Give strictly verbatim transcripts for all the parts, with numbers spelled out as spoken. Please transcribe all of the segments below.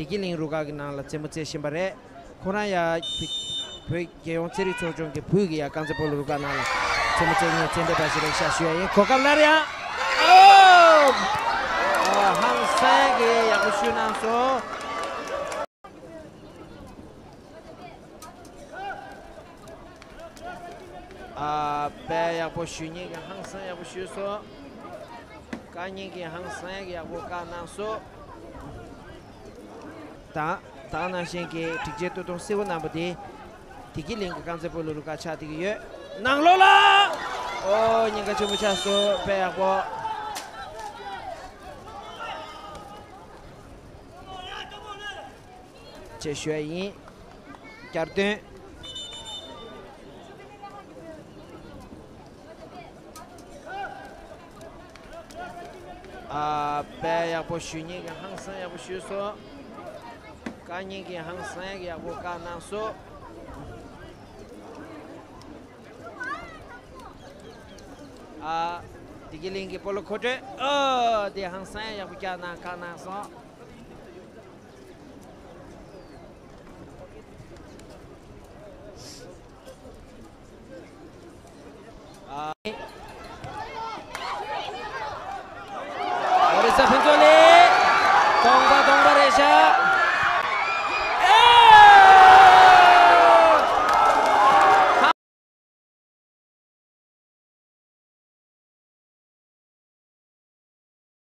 བདེ་སྐྱིད་གླིང་རུ་ཁག་གི་ནང་ལ་རྩེད་མོ་རྩེ་བཞིན་པ་རེད། ཁོ་རང་ཡ་བོད་རྒྱལ་ཡོངས་རྩེད་རིགས་ཚོགས་ཆུང་གི་བུ་གི་ཡ་རྐང་རྩེད་སྤོ་ལོ་རུ་ཁག་ནང་ལ་རྩེད་མོ་རྩེ་མཁན་རྩེད་འགྲན་པ་ཞིག་རེད་ཤག་ཞུ་ཡ་ཡིན། གོ་སྐབས་སླར་ཡང་། ཨོ། ཨོ། ཧང་སང་གི་ཡག་པོ་ཞུས་གནང་སོང་། ཨ། དཔེ་ཡག་པོ་ཞུ་མཁན་གྱིས་ཧང་སང་ཡག་པོ་ཞུས་སོང་། བཀག་མཁན་གྱིས་ཧང་སང་ཡག་པོ་བཀག་གནང་སོང་། ད་ད་ནང་བཞིན་གྱི་སྒྲིག་ཆས་སྟོད་ཐུང་སེར་པོ་གནང་པ་དེ་བདེ་སྐྱིད་གླིང་གི་རྐང་རྩེད་སྤོ་ལོ་རུ་ཁག་ཆགས་བསྡད་ཀྱི་ཡོད། ནང་ལོགས་ལ། ཨོ། ཉེན་ཁ་ཆེན་པོ་ཆགས་སོང་། དཔེ་ཡག་པོ། ཅེས་ཞུ་ཡ་ཡིན། བསྐྱར་ཟློས། ཨ། དཔེ་ཡག་པོ་ཞུ་མཁན་གྱིས་ཧང་སང་ཡག་པོ་ཞུས་སོང་། བཀག་མཁན་གྱིས་ཧང་སང་ཡག་པོ་བཀག་གནང་སོང་། ཨ། བདེ་སྐྱིད་གླིང་གི་སྤོ་ལོ་མཁོ་སྤྲོད། ཨོ། དེ་ཧང་སང་ཡག་པོ་བཀག་གནང་བཀག་གནང་སོང་། ཨ། ཨོ་རེད་ས། ཕུན་ཚོགས་གླིང་། སྟོང་པ་སྟོང་པ་རེད་ཤག། ཨེ།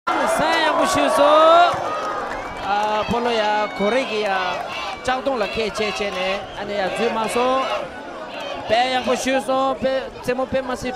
ཧང་སང་ཡག་པོ་ཞུས་སོང་། ཨ། སྤོ་ལོ་ཡ་གོ་རེ་གི་ཡ་ལྕགས་དོང་ལ་ཁད་བྱས་བྱས་ནས་ཨ་ནི་ཡ་འཛུལ་མ་སོང་། དཔེ་ཡག་པོ་ཞུས་སོང་། དཔེ་རྩེད་མོ་དཔེ་མ་སྲིད།